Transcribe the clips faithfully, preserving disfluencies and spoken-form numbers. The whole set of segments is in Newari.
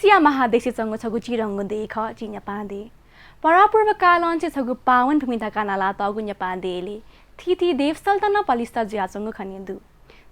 एसिया महादेशय् च्वंगु छगू चिधंगु देय् खः झी नेपाः देय्। परापूर्व कालं छगू पावन भूमि धकाः नालातःगु नेपाः देय्‌ले थीथी देव सल नं पलिस्था जुयाच्वंगु खने दु।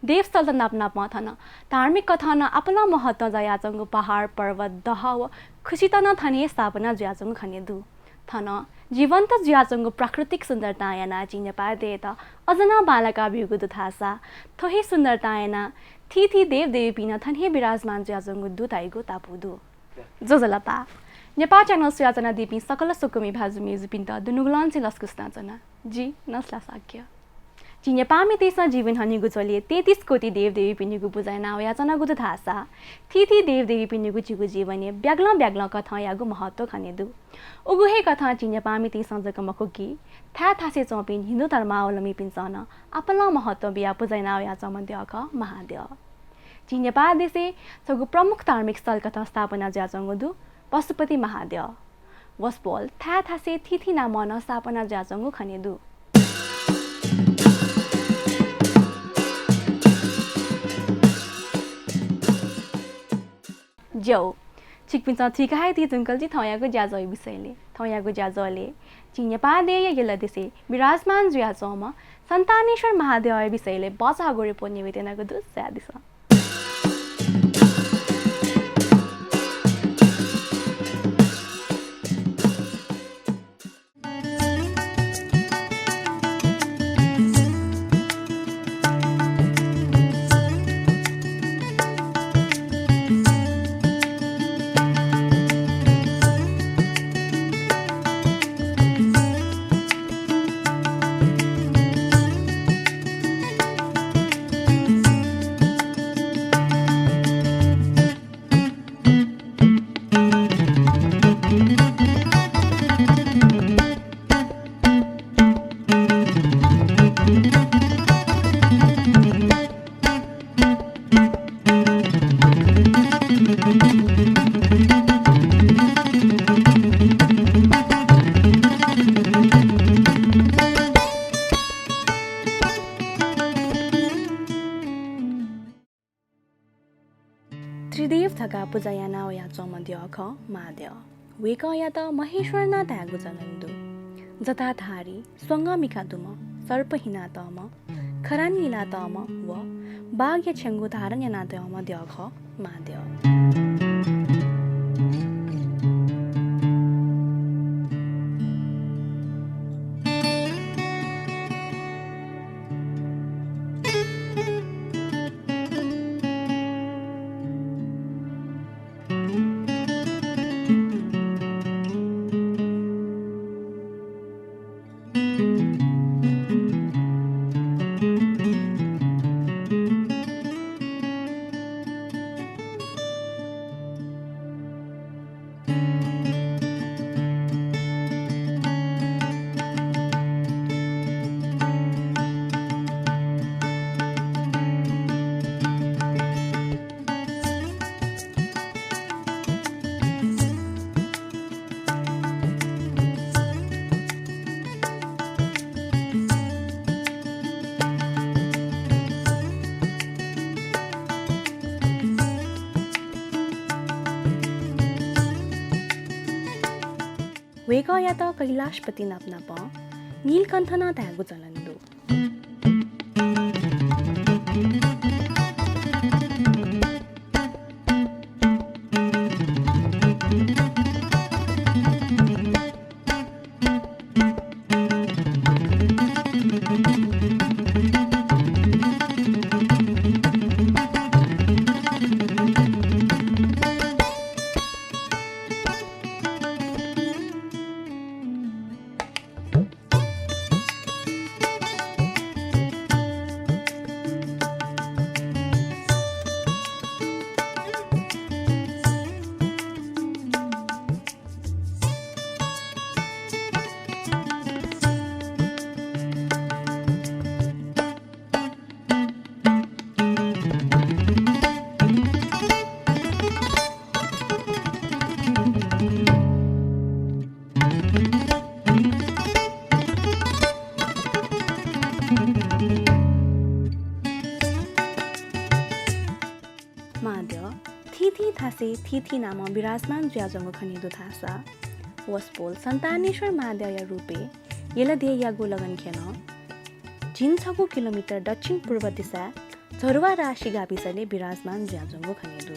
देव सल नाप नापं थन धार्मिक कथं नं आपालं महत्व जायाच्वंगु पहाड, पर्वत, दह व खुसित नं थन हे स्थापना जुयाच्वंगु खने दु। थन जीवन्त जुयाच्वंगु प्राकृतिक सुन्दरतां यानाः झी नेपाः देय्‌यात अझ नं बांलाका ब्यूगु दु धाःसा थ्व हे सुन्दरतां यानाः थीथी देवदेवीपिं नं थन हे विराजमान जुयाच्वंगु दु धाइगु तापु दु। ज्वजलपा। नेपाः च्यानल स्वयाच्वनादीपिं सकल स्वकुमि भाजु मय्‌जुपिन्त दुनुगलंनिसें लसकुस यानाच्वना। जि नसला शाक्य। झी नेपाःमितय्‌सं जीवन हनीगु झ्वलय् तैंतिस कोटि देवदेवीपिनिगु पुजा याना वयाच्वनागु दु धाःसा थीथी देवदेवीपिनिगु झीगु जीवनय् ब्यागलं ब्यागलं कथंयागु महत्व खने दु। उगु हे कथं झी नेपाःमितय्‌सं जक मखु कि थाय् थासय् च्वंपिं हिन्दू धर्मावलम्बीपिन्सं नं आपालं महत्व बियाः पुजा याना वयाच्वंम्ह द्यः खः महाद्यः। झी नेपाः देशय् छगू प्रमुख धार्मिक स्थल कथं स्थापना जुयाच्वंगु दु पशुपति महाद्यः। वसपोल थाय् थासय् थीथी नामं नं स्थापना जुयाच्वंगु खने दु। ज्यू, छिकपिन्सं थुइका हे दी धुंकल जि थौंयागु ज्याझ्वःया विषयलय्। थौंयागु ज्याझ्वलय् झी नेपाः देय्‌या यल देशय् विराजमान जुयाच्वंम्ह सन्तानेश्वर महाद्यःया विषयलय् भचा हःगु रिपोर्ट न्ह्यब्वये त्यनागु दु, स्वयादिसँ। त्रिदेव धकाः पुजा याना वयाच्वंम्ह द्यः खः महाद्यः। वय्‌कःयात महेश्वर नं धायेगु चलन दु। जटाधारी, स्वंगः मिखा दुम्ह, सर्प हिनातःम्ह, खरानी इलातःम्ह व बाघया छेंगू धारण यानातःम्ह द्यः खः महाद्यः। वय्‌कःयात कैलाशपति नाप नापं नीलकण्ठ नं धायेगु चलन दु। थासय् थीथी नामं विराजमान जुयाच्वंगु खनेदु धाःसा, वसपोल सन्तानेश्वर महाद्यःया रूपय् यलदेयागु लगनख्यलं झिंछगू किलोमिटर दक्षिण पूर्व दिसाय् झरुवाराशि गाविसलय् विराजमान जुयाच्वंगु खनेदु।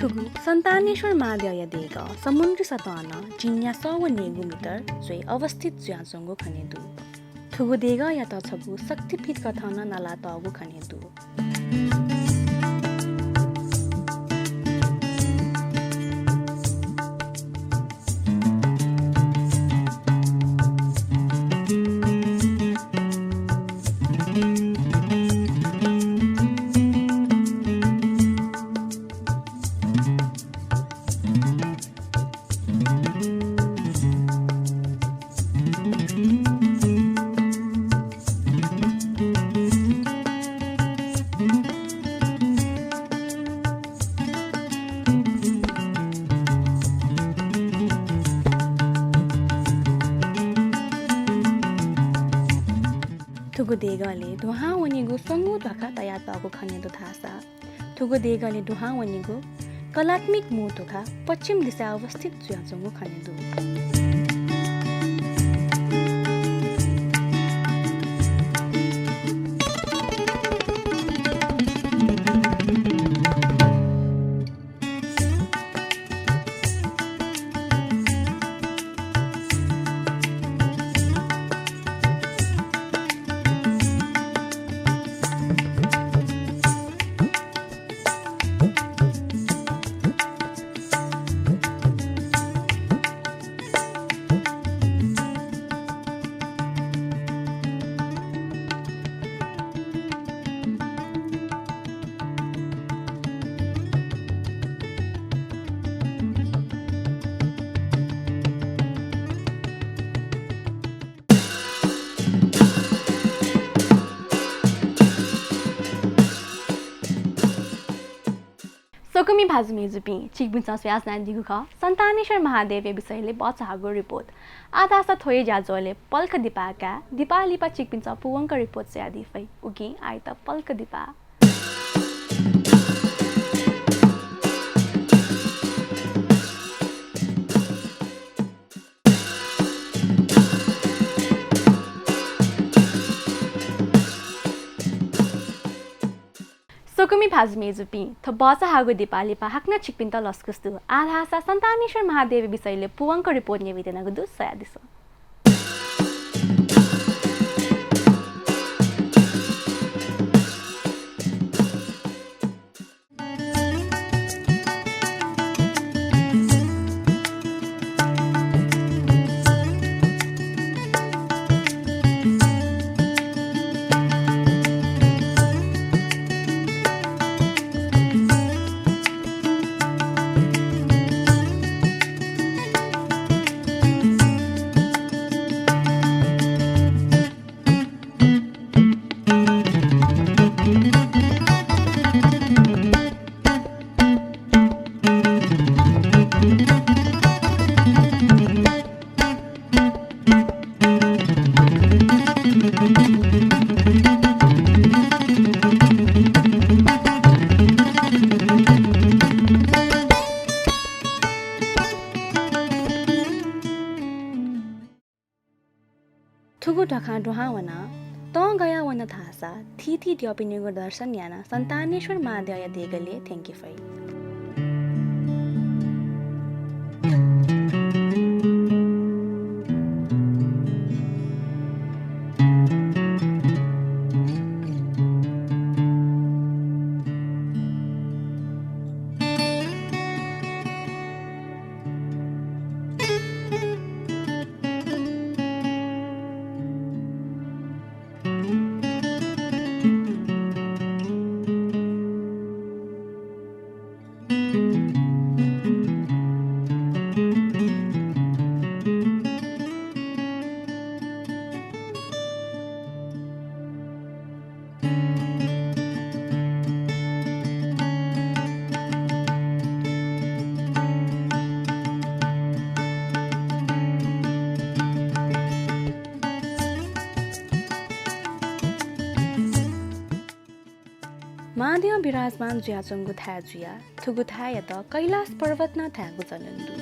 थुगु सन्तानेश्वर महाद्यःया देगः समुद्री सतहं नं झिंन्यासः व न्हय्गू मिटर च्वय् अवस्थित जुयाच्वंगु खनेदु। थुगु देगःयात छगू शक्तिपीठ कथं नं नालातःगु खनेदु। थुगु देगलय् दुहां वनीगु स्वंगू ध्वाखा तयातःगु खनेदु धाःसा, थुगु देगलय् दुहां वनीगु कलात्मक मू ध्वाखा पश्चिम दिसाय् अवस्थित जुयाच्वंगु खनेदु। स्वकुमि भाजु मय्जुपिं, छिकपिन्सं स्वयाच्वनादीगु खः सन्तानेश्वर महादेवया विषयलय् भचा हाःगु रिपोर्ट। आः धाःसा थ्व हे ज्याझ्वलय् पलख दिपाः काये। दिपाः लिपा छिकपिन्सं पूवंक रिपोर्ट स्वयादी फइ। उकिं आःयात पलख दिपाः। स्वकुमि भाजु मय्जुपिं, थ्व भचा हाःगु दिपाः लिपा हाकनं छिकपिन्त लसकुस दु। आः धाःसा सन्तानेश्वर महादेवया विषयलय् पूवंक रिपोर्ट न्ह्यब्वये त्यनागु दु, स्वयादिसँ। आखं दुहां वनाः तं गया वन धाःसा थीथी द्यःपिनिगु दर्शन यानाः सन्तानेश्वर महाद्यःया देगलय् थ्यंके फइ। महाद्यः विराजमान जुयाच्वंगु थाय् जुयाः थुगु थाय्‌यात कैलाश पर्वत नं धायेगु चलन दु।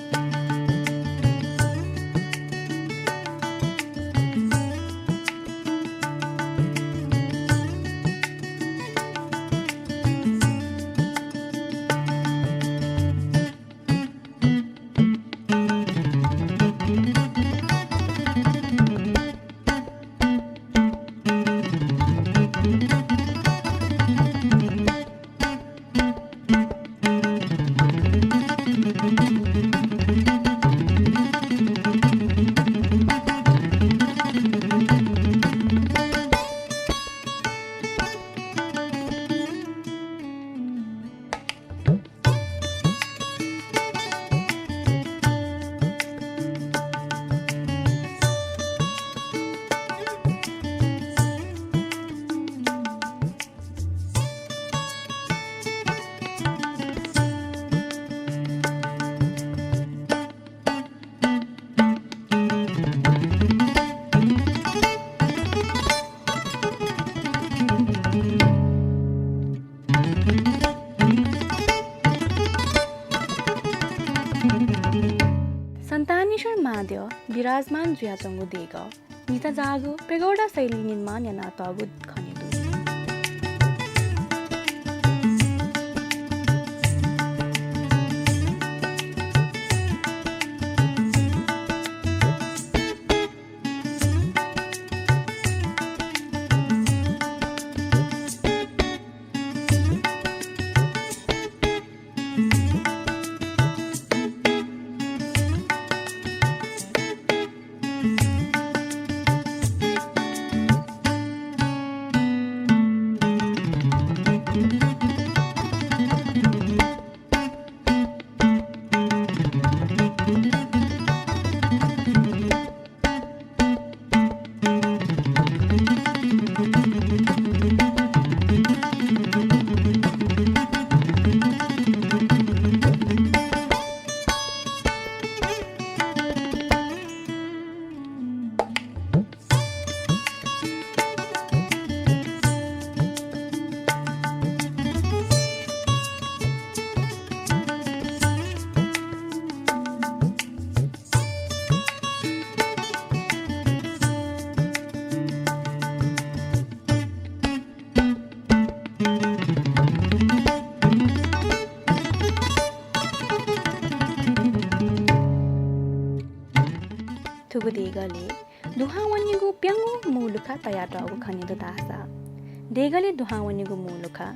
सन्तानेश्वर महाद्यः विराजमान जुयाच्वंगु देगः न्हिचाजाःगु pagoda शैली निर्माण यानातःगु खने दु। थुगु देगलय् दुहां वनीगु प्यंगू मू लुखा तयातःगु खने दु धाःसा, देगलय् दुहां वनीगु मू लुखा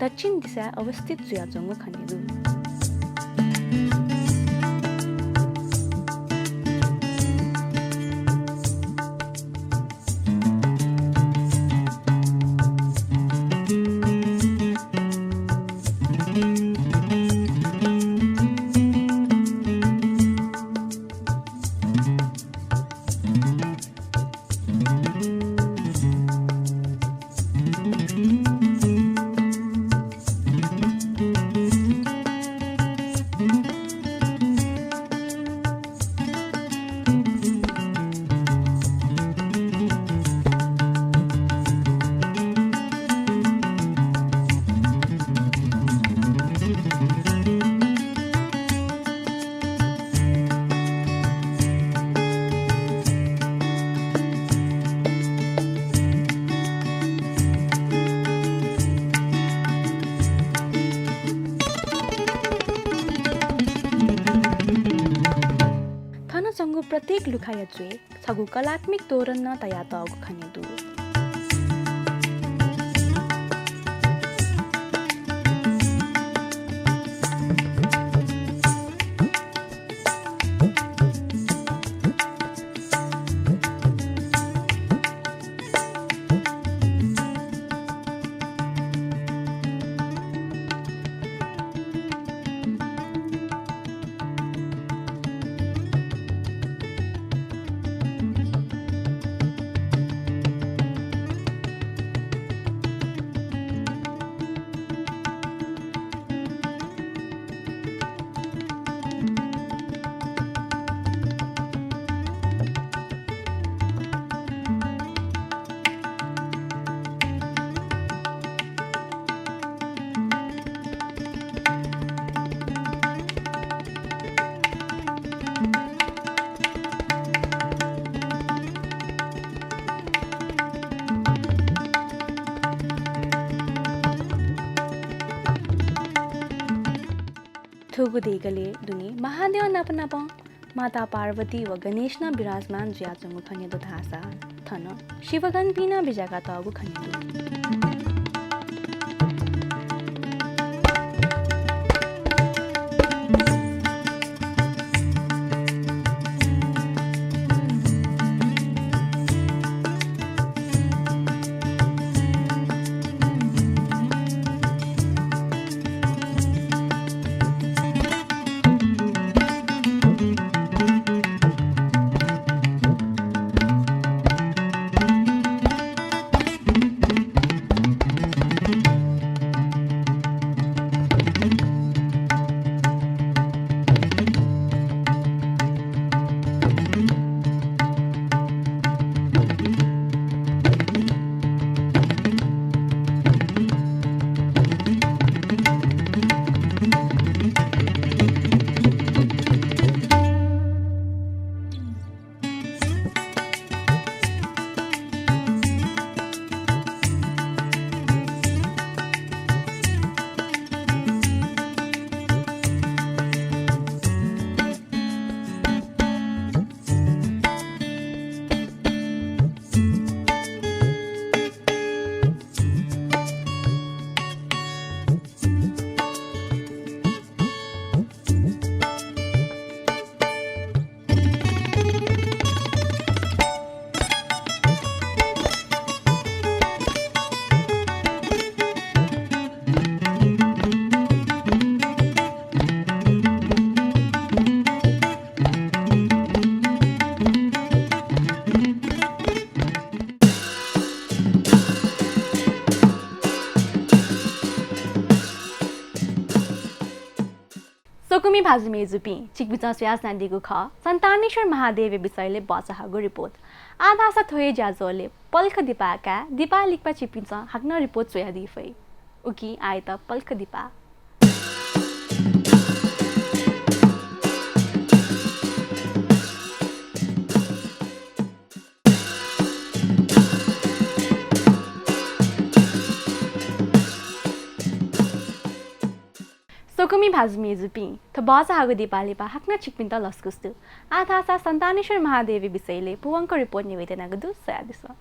दक्षिण दिशाय् अवस्थित जुयाच्वंगु खने दु। प्रत्येक लुखाया च्वय् छगू कलात्मक तोरण नं तयातःगु खने दु। थुगु देगलय् दुने महाद्यः नाप नापं माता पार्वती व गणेश नं विराजमान जुयाच्वंगु खने दु धाःसा थन शिवगणपिं नं बिज्याका तःगु खने दु। स्वकुमि भाजु मय्‌जुपिं, छिकपिन्सं स्वयाच्वनादीगु खः सन्तानेश्वर महादेवया विषयलय् बचाःगु रिपोर्ट। आः धाःसा थ्व हे ज्याझ्वलय् पलख दिपाः काय् दिपाः लिक्क छिकपिन्सं हाकनं रिपोर्ट च्वयादी फइ। उकिं आःयात पलख दिपाः। स्वकुमि भाजु मय्‌जुपिं, थ्व बचाःगु दिपाः लिपा हाकनं छिकपिन्त लसकुस दु। आः धाःसा सन्तानेश्वर महादेवया विषयलय् पूवंक रिपोर्ट निवेदन यानागु दु, स्वयादिसँ।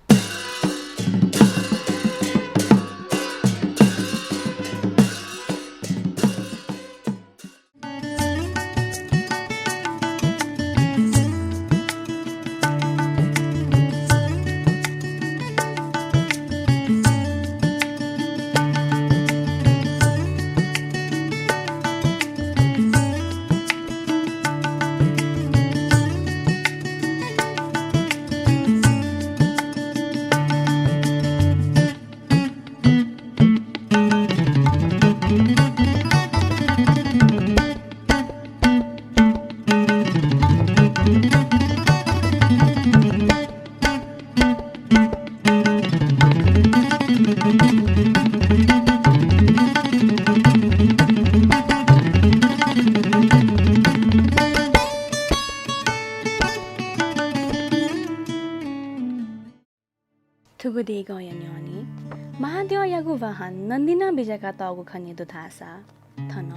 थुगु देगःया न्ह्यःने महाद्यःयागु वाहन नन्दी नं बिज्याका तःगु खने दु धाःसा थन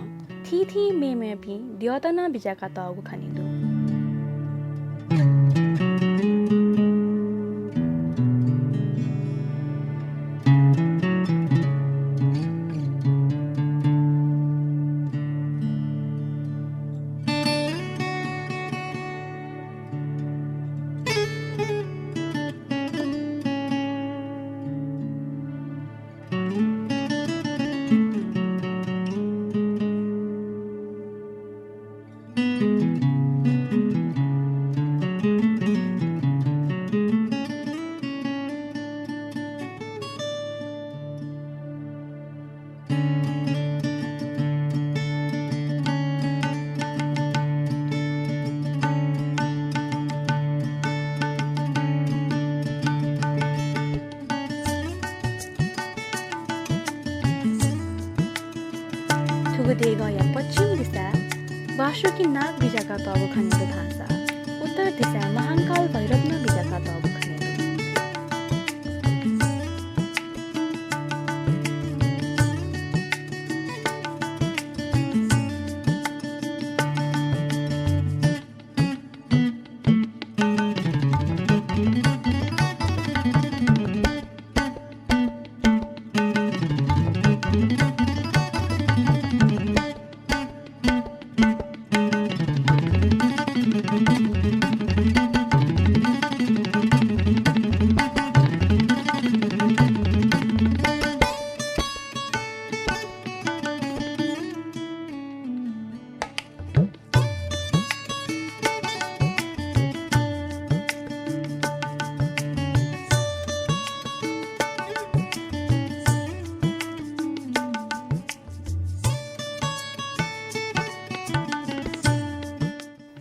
थीथी मेमेपिं द्यःत नं बिज्याका तःगु खने दु। देगःया पश्चिम दिसाय् वासुकी नाग बिज्याकातःगु खनेदु धाःसा उत्तर दिसाय् महांकाल भैरव नं बिज्याकातःगु खनेदु।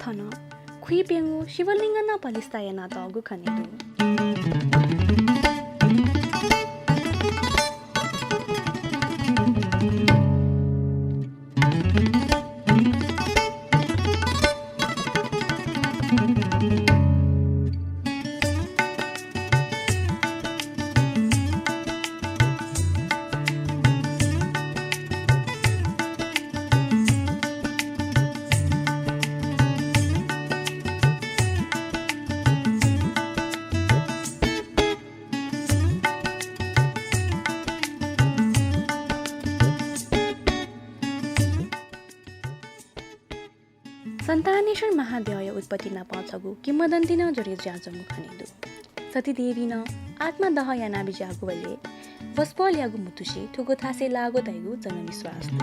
थन खुइप्यंगू शिवलिङ्ग नं पलिस्था यानातःगु खनेदु। सन्तानेश्वर महाद्यःया उत्पत्ति नाप छगू किंवदन्ती नं जोडे जुयाच्वंगु खनेदु। सतीदेवीं नं आत्मादह यानाबिज्याःगुबलय् वसपोलयागु म्हुतुसे थुगु थासय् लाःगु धइगु जनविश्वास दु।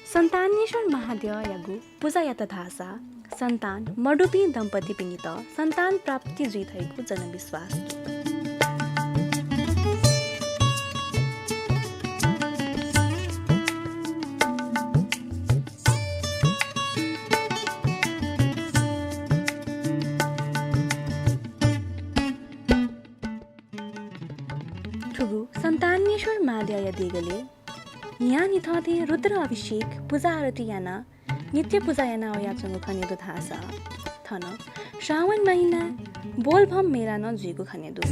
सन्तानेश्वर महाद्यःयागु पुजा यात धाःसा सन्तान मदुपिं दम्पतिपिनित सन्तान प्राप्ति जुइ धइगु जनविश्वास दु। थुगु सन्तानेश्वर महाद्यःया देगलय् न्हियान्हिथं थें रुद्र अभिषेक, पुजा आरती यानाः नित्य पुजा याना वयाच्वंगु खनेदु धाःसा थन श्रावण महिनाय् बोलबम मेला नं जुइगु खनेदु।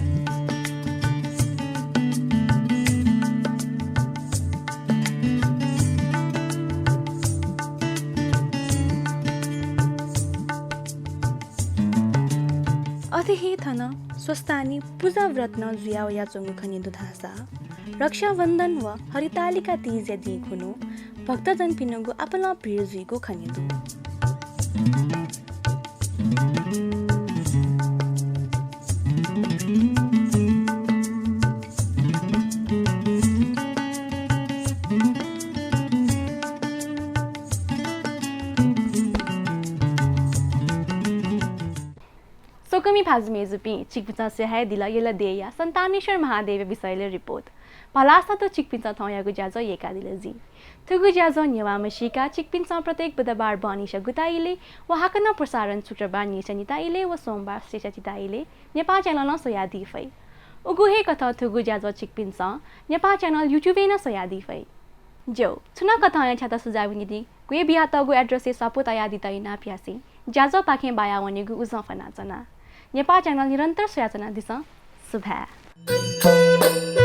अथे हे थन स्वस्थानी पुजा व्रत नं जुया वयाच्वंगु खनेदु धाःसा रक्षाबन्धन व हरितालिका तीजया दिं खुन्हु भक्तजनपिनिगु आपालं भीड जुइगु खनेदु। स्वकुमि भाजु मय्जुपिं, छिकपिन्सं स्वयादिल यल देय्‌या सन्तानेश्वर महादेवया विषयलय् रिपोर्ट। भलसा दु छिकपिन्सं थौंयागु ज्याझ्वः यय्‌कादिल जिं। थुगु ज्याझ्वः नेवाः म्हसीका छिकपिन्सं प्रत्येक बुधबार बहनिसिया गुता इलय् व हाकनं प्रसारण शुक्रबार न्हिसया निता इलय् व सोमबार सय्‌सा चिता इलय् नेपाः च्यानलं स्वयादी फइ। उगु हे कथं थुगु ज्याझ्वः छिकपिन्सं नेपाः च्यानल YouTube-य् नं स्वयादी फइ। ज्यू, छुं नं कथंया छ्याता सुझाव निंतिं क्वय् बियातःगु address-य् स्वापू तयादीत इनाप यासें ज्याझ्वःपाखें बाया वनेगु उजं फ्वनाच्वना। नेपाः च्यानल निरन्तर स्वयाच्वनादिसँ। सुभाय्।